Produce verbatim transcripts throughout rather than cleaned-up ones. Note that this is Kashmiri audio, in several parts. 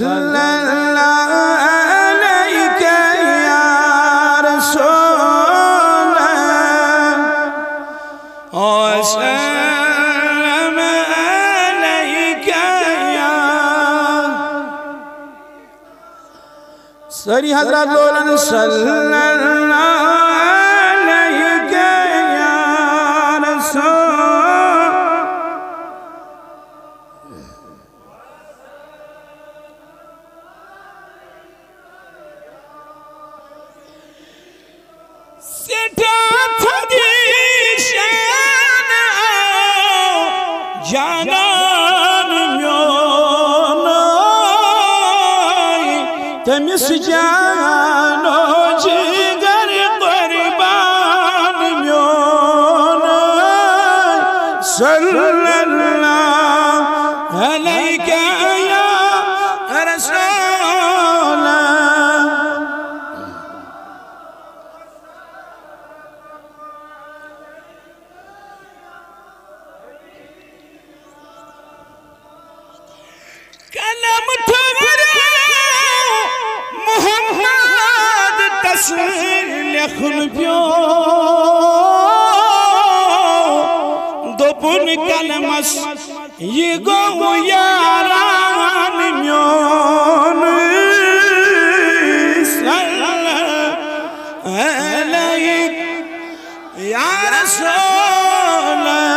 صلى الله عليك يا رسول الله، وسلم عليك يا، سٲری حضرات بولن، صلى الله عليك يا رسول. سٮ۪ٹھاہ تھدِ شان آو جانان میون، تٔمِس جانو جگر قربان میون، صلى الله عليك يا رسول الله. قلم تھوٚو محمد تس لیکھُن پیوٚو، دوٚپُن قلمس یہِ گوٚو یاران میون، صلى الله عليك يا رسول الله.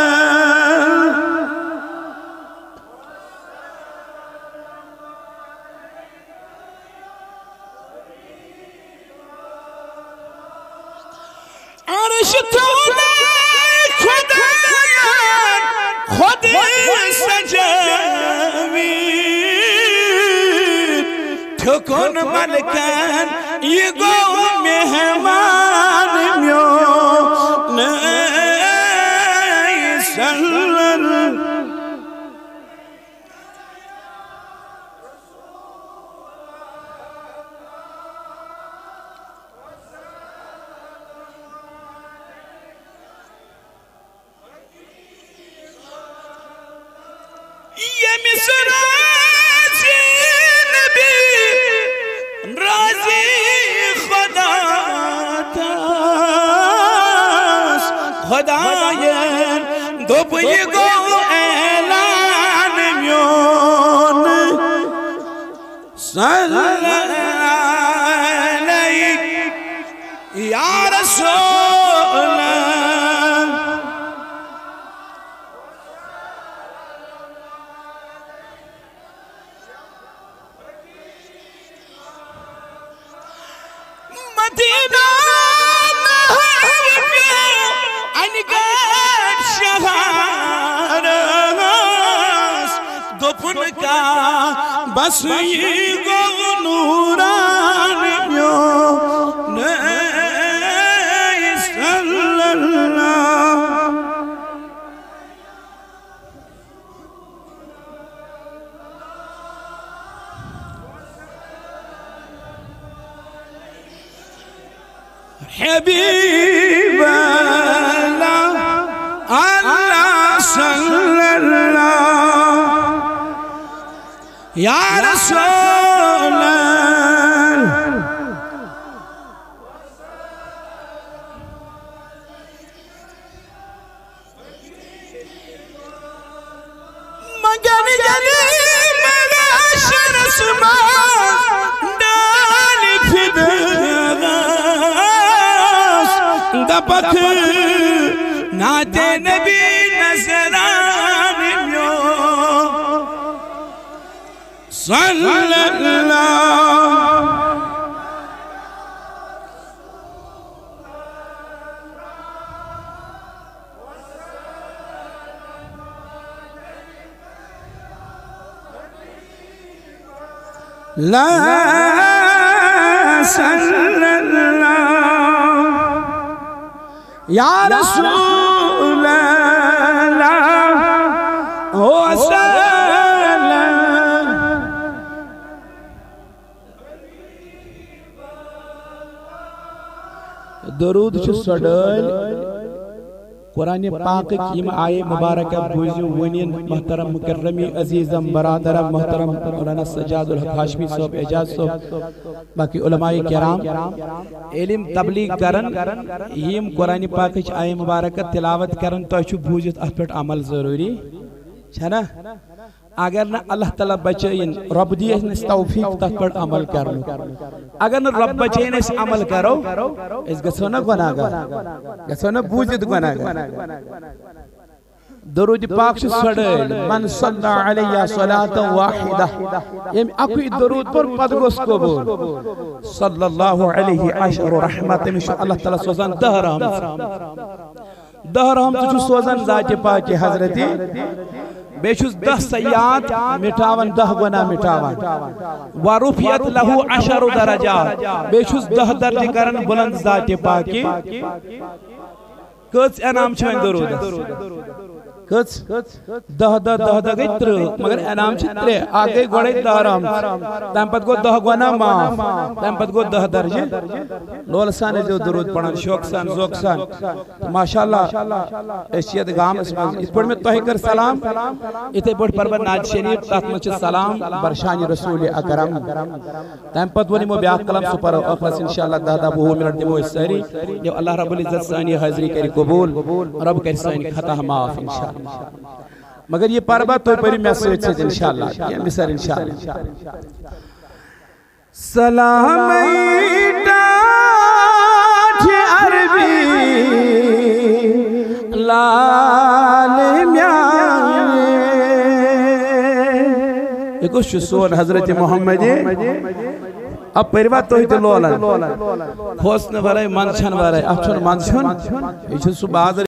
عرش تولے خدایان خود سجاوی، تھکن ملکن یہ گو مہمان میون، صلى الله. ییٚمِس راضی نبی، راضی خدا تس، خدایَن دوٚپ، یہِ گوٚو اعلان میون، صلى الله عليك يا رسول الله. مدینہ نہر پیو انہِ گٹھ شہرس، دوٚپُن کعبس یہِ گوٚو نوران میون، صلى الله. حبيب الله، الله صلى الله يا رسول الله. مگر ییٚلہِ محشرس منٛز ڈالہِ فداس، دپکھ نعتِ نبی نذران میون، صلى الله. لا، صلى الله يا رسول الله، وسلم. درود چھُ سۄ ڈٲلۍ قرآن پاکٕکۍ یِم آیے مبارکہ بوٗزِو وٕنِن، محترم مکرمی عزیزم برادرم، محترم مولانا سجاد الحق ہاشمی صٲب، اعجاز صٲب، باقی علماء کرام، علم تبلیغ کرن، یِم قرآن پاکٕچ آیے مبارکہ تلاوت کرن، تۄہہِ چھُ بوٗزِتھ اتھ پٮ۪ٹھ عمل ضروٗری، چھنا؟ اگر نہٕ اللہ تعالیٰ بچٲیِن، رۄب دِیہِ اَسہِ توفیق تتھ پٮ۪ٹھ عمل کرنُک۔ اگر نہٕ رۄب بچٲیِن، أسۍ عمل کرو، أسۍ گژھو نہ گۄناہگار، گژھو نہ بوٗزِتھ گۄناہگار۔ درود پاک چھُ سڑٲے، من صلی علیہ صلاة واحدہ، ییٚمۍ اکُے درود پوٚر، پتہٕ گوٚژھ قبول۔ صلی اللہ علیہ عشر رحمت، تٔمِس چھُ اللہ تعالیٰ سوزان دہ رحمت۔ دہ رحمتہٕ چھُ سوزان ذاتِ پاکہِ حضرتِ۔ بیٚیہِ چھُس دہ سیئات مٹاوان، دہ گۄناہ مٹاوان۔ ورفعت لہ عشر درجات، بیٚیہِ چھُس دہ درجہٕ کران بلند ذاتِ پاکہِ۔ کٔژ انعام چھِ وۄنۍ درودس؟ کٔژ؟ دہ دہ، دہ دہ گٔے ترٕٛہ، مگر انعام چھِ ترٛےٚ۔ اکھ گٔے گۄڈے دہ رحمت، تمہِ پتہٕ گوٚو دہ گۄناہ معاف، تمہِ پتہٕ گوٚو دہ درجہٕ۔ لولہٕ سان ٲسۍزیو درود پران، شوقہٕ سان، ذوقہٕ سان۔ تہٕ ماشاءاللہ، أسۍ چھِ یتھ گامس منٛز، یِتھ پٲٹھۍ مےٚ تۄہہِ کٔر سلام، یِتھے پٲٹھۍ پرٕ بہٕ نعت شریف، تتھ منٛز چھِ سلام برشانِ رسول اکرم۔ تمہِ پتہٕ ووٚن یِمو بیٛاکھ کلام، سُہ پرو ٲخرس انشاءاللہ، دہ دہ وُہ منٹ دِمو أسۍ سٲری۔ یہِ اللہ رب العزت سٲنۍ یہِ حٲضری کرِ قبول، رب کرِ سٲنۍ خطا معاف انشاءاللہ۔ مگر یہِ پرٕ بہٕ، تُہۍ پٔرِو مےٚ سۭتۍ سۭتۍ انشاءاللہ، کینٛہہ مِسر انشاءاللہ۔ سلام ٹاٹھ عربی لال میان۔ یہِ کُس چھُ سون حضرت محمد؟ اَپٲرۍ وا تُہۍ تہِ لولن؟ کھوژنہٕ ورٲے، منٛدچھن ورٲے، اَتھ چھُنہٕ منٛدچھُن۔ یہِ چھُ سُہ بازر۔